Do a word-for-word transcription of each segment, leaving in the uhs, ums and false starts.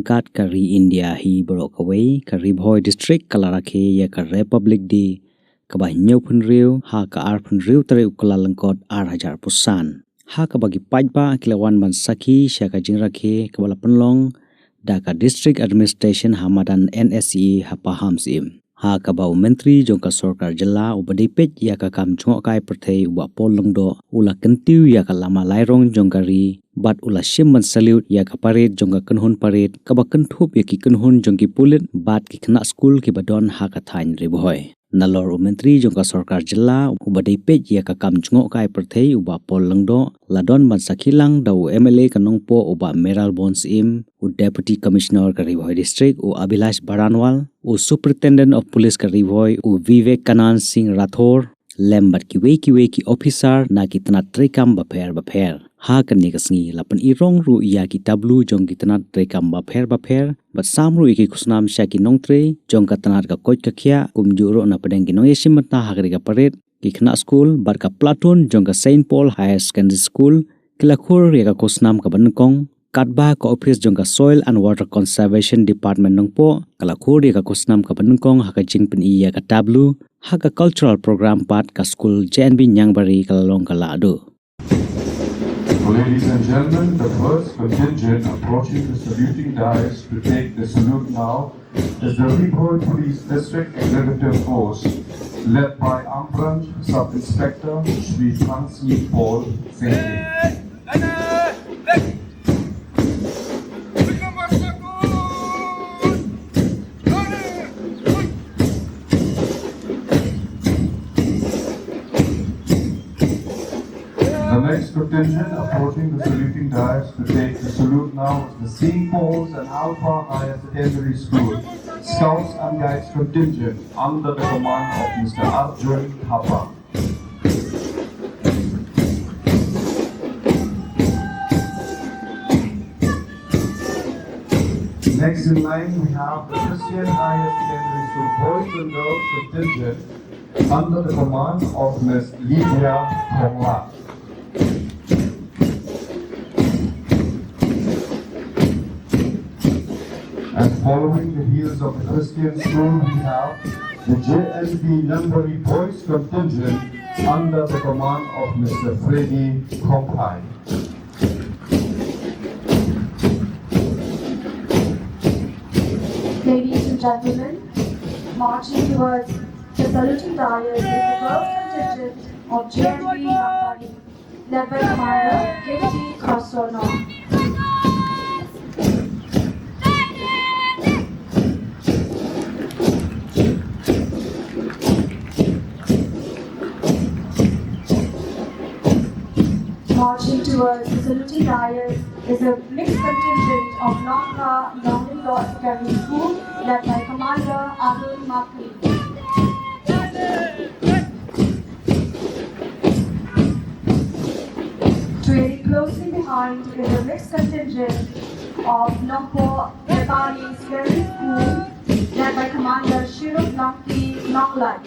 Kat ka ri India hi baroh kawei, ka Ri Bhoi District ka la rakhe ïa ka Republic Day kaba hynñiewphew hynriew ha ka arphew hynriew tarik u Kyllalyngkot ar hajar arphew san. Ha kaba ki paidbah ki la wan ban sakhi sha ka jingrakhe kaba la pynlong da ka District Administration ha madan N S C A ha Pahamsyiem. Ha kaba u Myntri jong ka Sorkar Jylla uba dei peit ïa ka kam jngohkai pyrthei u Bah Paul Lyngdoh u la kyntiew ïa ka lama lairong jong ka ri bad u la shim ban salute ïa ka parade jong ka kynhun parade kaba kynthup ïa ki kynhun jong ki pulit bad ki khynnah skul kiba don ha ka thaiñ Ri Bhoi. Nalor u Myntri jong ka Sorkar Jylla uba dei peit ïa ka kam jngohkai pyrthei u Bah Paul Lyngdoh la don ban sakhi lang da u M L A ka Nongpoh u Bah Mayralborn Syiem, u Deputy Commissioner ka Ri Bhoi District u Abhilash Baranwal, u Superintendent of Police ka Ri Bhoi u Vivekanand Singh Rathore, lem bad kiwei kiwei ki officer na ki tnat treikam bapher bapher. Ha kane ka sngi la pynïarong ruh ïa ki tableau jong ki tnat treikam bapher bapher bad sam ruh ïa ki khusnam sha ki nongtrei jong ka tnat ka koit ka khiah, kumjuh ruh na pdeng ki nongïashim bynta ha kane ka parade, ki khynnah skul bad ka platoon jong ka Saint Paul Higher Secondary School ki la khur ïa ka khusnam kaba nyngkong. Katba ka ophis jong ka Soil and Water Conservation Department Nongpoh ka la khur ïa ka khusnam kaba nyngkong ha ka jingpyni ïa ka tableau. Ha ka cultural program pat ka skul J N B Niangbari ka la long ka lahduh. Ladies and gentlemen, the first contingent approaching the saluting dais to take the salute now is the Ri Bhoi Police District Executive Force, led by Armed Branch Sub Inspector Shri Francis Paul Singh. The next contingent approaching the saluting dais to take the salute now is the Saint Paul's and Alpha Higher Secondary School Scouts and Guides contingent under the command of Mister Arjun Thapa. Next in line, we have the Christian Higher Secondary School Boys and Girls contingent under the command of Miss Lydia Thongla. And following the heels of the Christian school, we have the J N B Niangbari Boys contingent under the command of Mister Freddy Khongphai. Ladies and gentlemen, marching towards the saluting dais is the girls contingent of J N B Niangbari, led by Commander Gifty Khosonok. Marching towards the saluting dais is a mixed contingent of Nongkha Nongling Lord Secondary School, led by Commander Arun Makri. Trailing closely behind is a mixed contingent of Nongpoh Nepali Secondary School, led by Commander Shiruk Nongki Nonglai.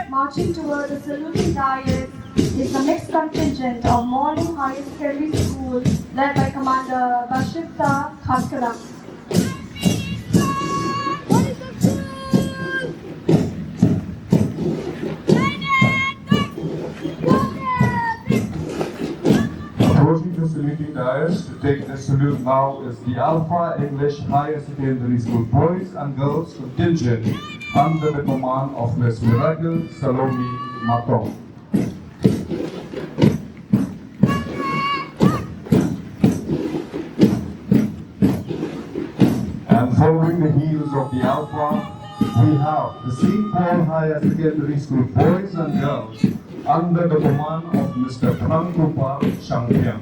Marching toward the saluting dais is the mixed contingent of Morning Higher Secondary School, led by Commander Bashipta Khaskaram. Approaching the saluting dais to take the salute now is the Alpha English Higher Secondary School Boys and Girls contingent under the command of Miss Miracle Salome Matong. And following the heels of the Alpha, we have the Saint Paul Higher Secondary School Boys and Girls under the command of Mister Prangkupar Shangpyang.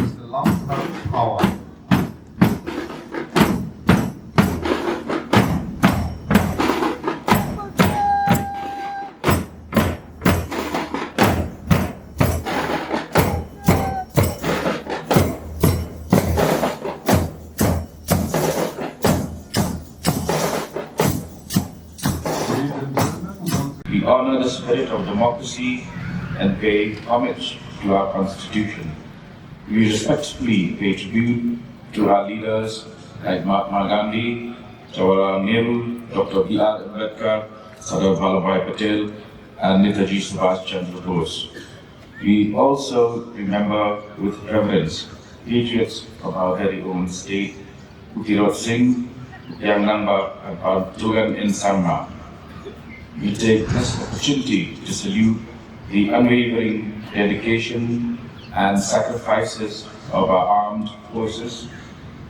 The last power. We honor the spirit of democracy and pay homage to our Constitution. We respectfully pay tribute to our leaders like Mahatma Gandhi, Jawaharlal Nehru, Doctor B R Ambedkar, Sardar Vallabhbhai Patel, and Netaji Subhash Chandra Bose. We also remember with reverence patriots of our very own state, U Tirot Singh, Upiang Nangbah, and Padtugan in Sangma. We take this opportunity to salute the unwavering dedication and sacrifices of our armed forces,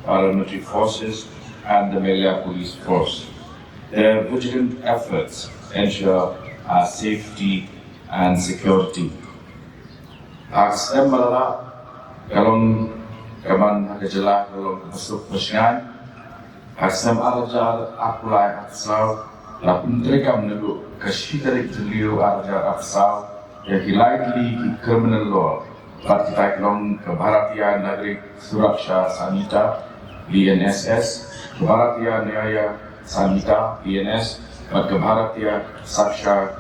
paramilitary forces, and the Meghalaya Police Force. Their vigilant efforts ensure our safety and security. Ha ka snem ba la leit, ka long ka ban ha ka jylla ka long kaba suk ba shngaiñ. Ha ka snem ar hajar arphew lai arphew saw, la pyntreikam naduh ka shi tarik Jylliew ar hajar arphew saw ïa ki lai tylli ki criminal law, bad kita ki long ka Bharatiya Nagarik Suraksha Sanhita, B N S S, ka Bharatiya Nyaya Sanhita, B N S, bad ka Bharatiya Sakshya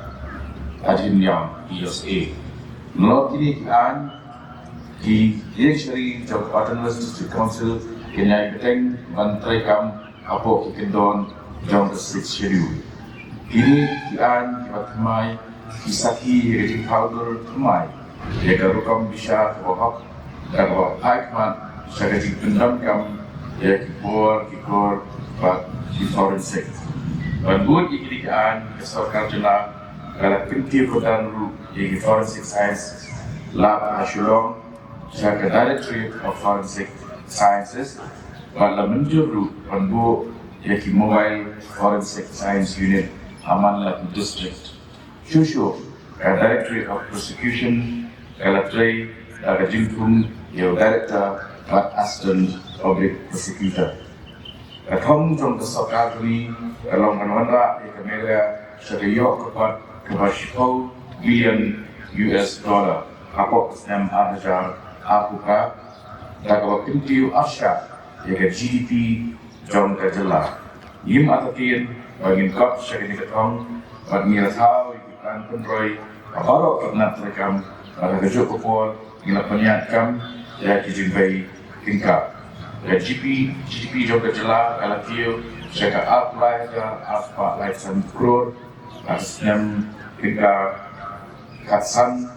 Adhiniyam, B S A. Nalor kine ki aiñ, ki Iingshari jong ka Autonomous District Council kin ïai bteng ban treikam hapoh ki kyndon jong ka Sixth Schedule. Kine ki aiñ kiba thymmai ki sakhi ïa ka jingthaw dur thymmai ïa ka rukom bishar kaba hok, da kaba phai khmat sha ka jingpyndonkam ïa ki bor ki kor bad ki forensic. Ban bud ïa kine ki aiñ, ka sorkar jylla ka la kyntiew kyrdan ruh ïa ki forensic science lab ha Shillong sha ka Directorate of Forensic Sciences, bad la mynjur ruh ban buh ïa ki Mobile Forensic Science Unit ha man la ki district. Shuh shuh, ka Directorate of Prosecution ka la trei da ka jingthung ïa u Director bad Assistant Public Prosecutor. Ka thong jong ka sorkar kane ka long ban wanrah ïa ka Meghalaya sha ka ïoh ka kot kaba shiphew billion U S dollar hapoh ka snem ar hajar arphew phra, da kaba kyntiew arshah ïa ka G D P jong ka jylla. Ngim artatien ba ngin kot sha kane ka thong, bad ngi la thaw ïa ki plan pynroi ha baroh ka tnat treikam, bad ha kajuh ka por ngi la pynïaid kam ïa ki jingbei tyngka. Ka G P, G D P jong ka jylla ka la kiew sha ka arphew lai hajar arspah laiphew san klur ha ka snem tyngka khatsan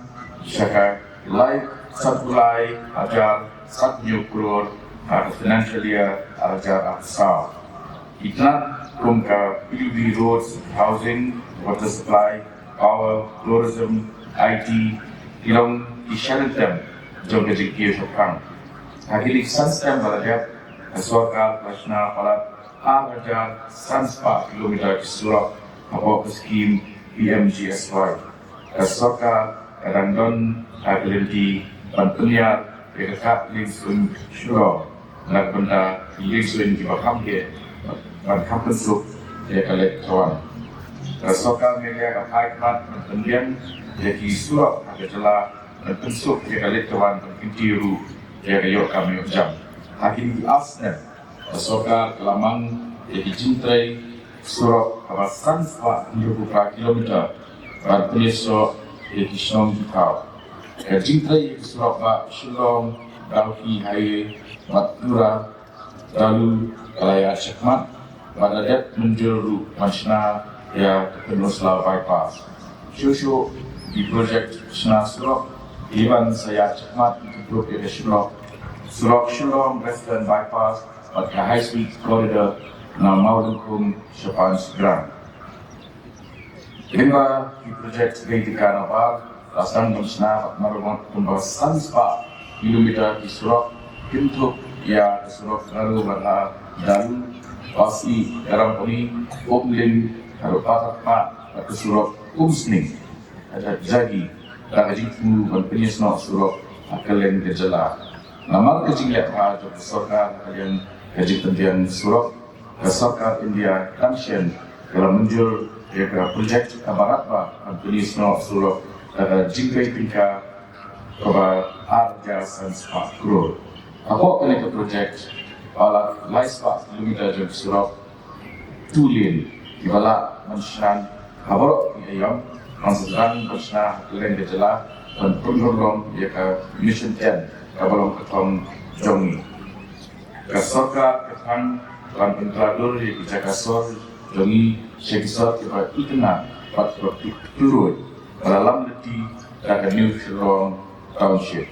sha ka lai, sanphew lai hajar sanphew hynñiew klur ha ka financial year ar hajar arphew saw. Ki tnat kum ka P W D, roads, housing, water supply, power, tourism, I T, ki long ki shalynter jong ka jingkiew shaphrang. Ha kine ki san snem ba la dep, ka sorkar ka la shna palat ar hajar san spah kilometer ki surok hapoh ka skhim P M G S Y. Ka sorkar ka dang don ha ka lynti ban pynïar ïa ka kad liengsuiñ Shillong na ka bynta ki liengsuiñ kiba kham heh ban kham pynsuk ïa ka leit ka wan. Ka sorkar Meghalaya ka phai khmat ban pynbiang ïa ki surok ha ka jylla ban pynsuk ïa ka leit ka wan, ban kyntiew ruh ïa ka ïoh kam ïoh jam. Ha kine ki ar snem, ka sorkar ka la mang ïa ki jingtrei surok kaba san spah hynriewphew phra kilometer ban pynïasoh ïa ki shnong ki thaw. Ka jingtrei ïa ki surok ba Shillong Dalkey Highway bad Tura Dalu ka la ïaid shakhmat, bad la dep mynjur ruh ban shna ïa ka Pynursla Bypass. Shuh shuh ki project shna surok ki ban sa ïaid shakhmat, ki pynduh ïa ka surok, surok Shillong Western Bypass bad ka High Speed Corridor na Mawlyngkhum shaphang Sutnga. Lyngba ki project kaba tyngka nabar, la sdang ban shna bad maramot kumba san spah kilometer ki surok, kynthup ïa ka surok Garo Barha Dalu, Basi Garampani, Umling haduh Patharkhmah, bad ka surok Umsning haduh Jagi, da ka jingthmu ban pynïasnoh surok ha kylleng ka jylla. Namar ka jingleh bha jong ka sorkar ha ka liang ka jingpynbiang surok, ka sorkar India ka dang shen ka la mynjur ïa ka projek kaba radbah ban pyni snoh surok da ka jingpei tyngka kaba ar hajar san spah klur. Hapoh kane ka projek, ba la lai spah kilometer jong surok two lane kiba lah ban shna ha baroh ki aïom, ban sdang ban shna ha kylleng ka jylla ban pynurlong ïa ka Mission ten kaba long ka thong jong ngi. Ka sorkar ka thang ban pynkylla dur ïa ki jaka sor jong ngi sha ki sor kiba itynnad bad kiba pyrkhat ba la lam lynti da ka New Shillong Township.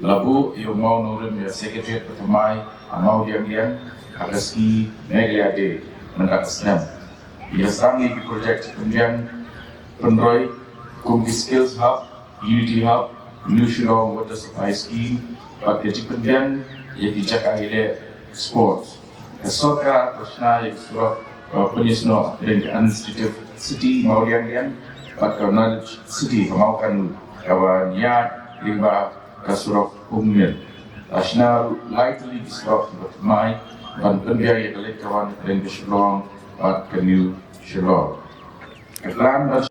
La buh ïa u mawnongrim ïa Secretariat bathymmai ha Mawliangliang ha ka sngi Meghalaya Day mynta ka snem. Ïa sdang ïa ki projek pynbiang pynroi kum ki Skills Hub, Unity Hub, New Shillong Water Supply Scheme bad ka jingpynbiang ïa ki jaka ïaleh sports. Ka sorkar ka shna ïa ki surok ba pyni snoh hapdeng ka Administrative City Mawliangliang bad ka Knowledge City ha Mawkanu kaba ïaid lyngba ka surok Ummial. La shna ruh lai tylli ki surok kiba thymmai ban pynbiang ïa ka leit ka wan hapdeng ka Shillong bad ka New Shillong. Ka plan ban